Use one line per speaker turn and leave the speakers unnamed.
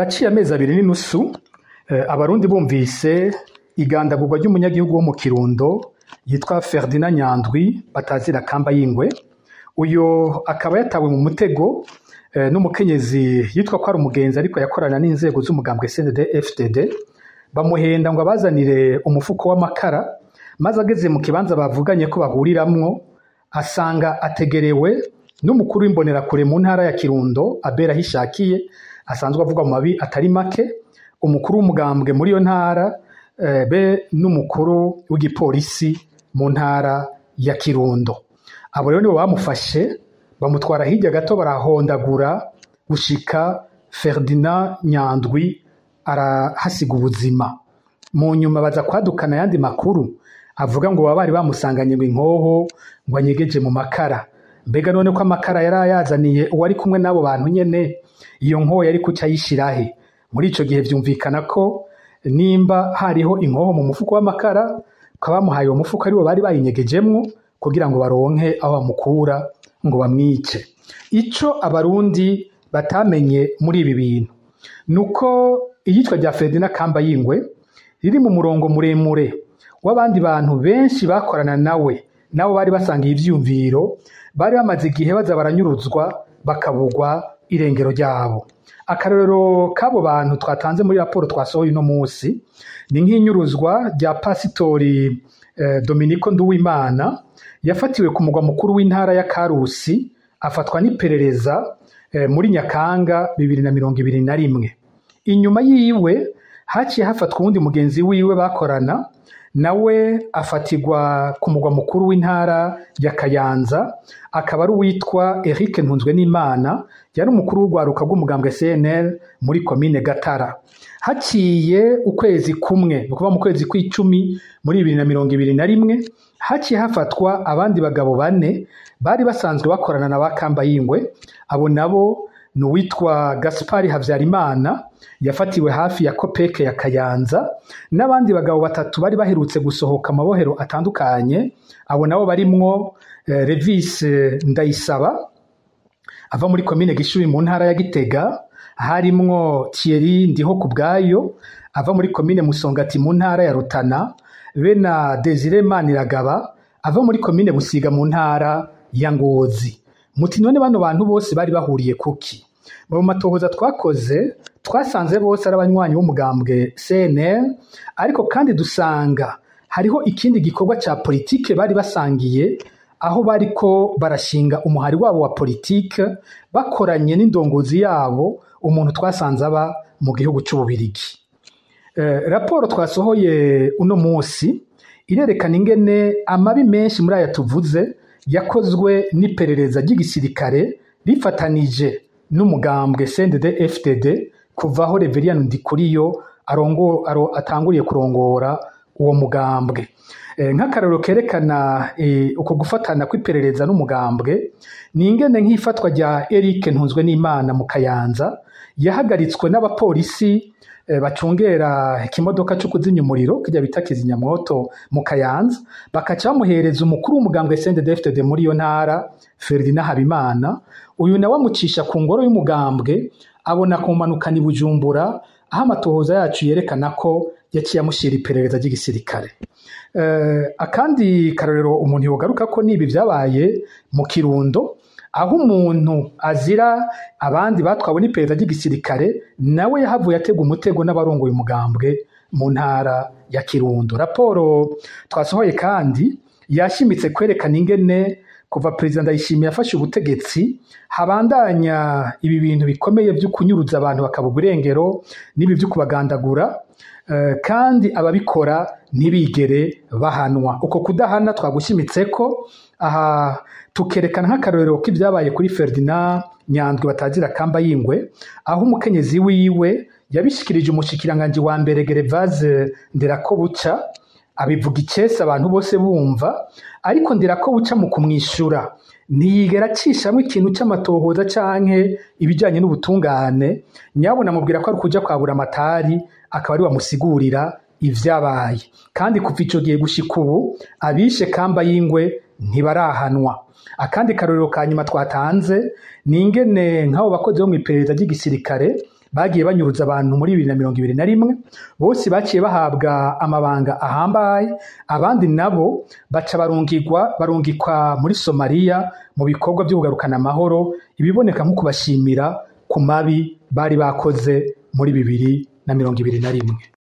Haraciye amezi abiri n'inusu abarundi bumvise igandagurwa ry'umunyagihugu wo mu Kirundo yitwa Ferdinand Nyandwi batazira kamba y'ingwe. Uyo akaba yatawe mu mutego n'umukenyezi yitwa ko ari umugenzi ariko yakorana n'inzego z'umugambwe CNDD FDD, bamuhenda ngo abazanire umufuko w'amakara, maze ageze mu kibanza bavuganye ko bahuriramwo asanga ategerewe n'umukuru w'imbonerakure mu ntara ya Kirundo Abel Ahishakiye, asanzwe avugwa mu mabi atari make, umukuru w'umugambwe muri iyo ntara be n'umukuru w'igipolisi mu ntara ya Kirundo. Abo rero nibo bamufashe bamutwara hirya gato barahondagura gushika Ferdinand Nyandwi arahasiga ubuzima. Mu nyuma baza kwadukana ayandi makuru avuga ngo baba bari bamusanganye ngo inkoho ngo anyegeje mu makara. Mbega none ko amakara yari ayazaniye uwari kumwe n'abo bantu nyene, iyo nkoho yari kuca ayishirahe? Muri ico gihe vyumvikana ko nimba hariho inkoho mu mufuko w'amakara, ko abamuhaye uwo mufuko aribo bari bayinyegejemwo kugira ngo baronke aho bamukura ngo bamwice. Ico abarundi batamenye muri ibi bintu nuko iyicwa rya Ferdinand Kamba y'ingwe riri mu murongo muremure w'abandi bantu benshi bakorana nawe, nabo bari basangiye ivyiyumviro, bari bamaze igihe baza baranyuruzwa bakabugwa irengero ryabo. Akarorero k'abo bantu twatanze muri raporo twasohoye uno musi ni nk'inyuruzwa rya Pasitori Dominiko Nduwimana yafatiwe ku mugwa mukuru w'intara ya Karusi, afatwa n'iperereza muri Nyakanga 2021. Inyuma yiwe haciye hafatwa uwundi mugenzi wiwe bakorana nawe afatirwa ku mugwa mukuru w'intara ya Kayanza, akaba ari uwitwa Eric Ntunzwenimana, yari umukuru w'urwaruka rw'umugambwe CNL muri komine Gatara. Haciye ukwezi kumwe, ni ukuvuga mu kwezi kw'icumi muri 2021, haciye hafatwa abandi bagabo bane bari basanzwe bakorana na ba Kamba y'ingwe. Abo nabo ni uwitwa Gaspari Havyarimana yafatiwe hafi ya Kopeke ya Kayanza, n'abandi bagabo batatu bari baherutse gusohoka amabohero atandukanye. Abo nabo barimwo Revis Ndayisaba ava muri komine Gishubi mu ntara ya Gitega, harimwo Thierry Ndiho kubwayo ava muri komine Musongati mu ntara ya Rutana, be na Desire Maniragaba ava muri komine Busiga mu ntara ya Ngozi. Muti none bano bantu bose bari bahuriye kuki? Mu matohoza twakoze twasanze bose ari abanywanyi b'umugambwe CNL, ariko kandi dusanga hariho ikindi gikorwa ca politike bari basangiye, aho bariko barashinga umuhari wabo wa politike bakoranye n'indongozi yabo, umuntu twasanze aba mu gihugu c'Ububirigi. Raporo twasohoye uno musi irerekana ingene amabi menshi muri aya tuvuze yakozwe n'iperereza ry'igisirikare rifatanije n'umugambwe CNDD FDD kuva aho Reverien Ndikuriyo atanguriye kurongora uwo mugambwe. Nk'akarorero kerekana uko gufatana kw'iperereza n'umugambwe ni ingene nk'ifatwa rya Eric Ntunzwenimana mu Kayanza yahagaritswe n'abapolisi bacungera ikimodoka cyo kuzimya umuriro kijya bita kizimyamwoto mu Kayanza, bakaca bamuhereza umukuru w'umugambwe CNDD FDD muri iyo ntara Ferdinand Habimana. Uyu nawe amucisha ku ngoro y'umugambwe abona kumanukana i Bujumbura, aho amatohoza yacu yerekana ko yaciye amushyira iperereza ry'igisirikare. Akandi karorero umuntu yogaruka ko nibi vyabaye mu Kirundo, aho umuntu azira abandi batwawe n'iperereza ry'igisirikare nawe yahavuye atega umutego n'abarongoye umugambwe mu ntara ya Kirundo. Raporo twasohoye kandi yashimitse kwerekana ingene kuva Perezida Ndayishimiye yafashe ubutegetsi habandanya ibi bintu bikomeye vyo kunyuruza abantu bakabugwa irengero n'ibi vyo kubagandagura, kandi ababikora ntibigere bahanwa. Uko kudahana twagushimitse ko aha tukerekana nk'akarorero k'ivyabaye kuri Ferdinand Nyandwi batazira kamba y'ingwe, aho umukenyezi wiwe yabishikirije umushikiranganji wa mbere Gervase Nderakobuca, abivuga icese abantu bose bumva, ariko Nderakobuca mu kumwishura ntiyigera acishamwo ikintu c'amatohoza canke ibijanye n'ubutungane. Nyabona amubwira ko ari ukuja kwabura amatari, akaba ari wamusigurira ivyabaye. Kandi kuva ico gihe gushika ubu abishe Kamba y'ingwe ntibarahanwa. Akandi karorero ka nyuma twatanze ni ingene nk'abo bakozi bo mw'iperereza ry'igisirikare bagiye banyuruza abantu muri 2021. Bose baciye bahabwa amabanga ahambaye, abandi nabo baca barungikwa muri Somalia mu bikorwa vyo kugarukana amahoro, ibiboneka nko kubashimira ku mabi bari bakoze muri 2021.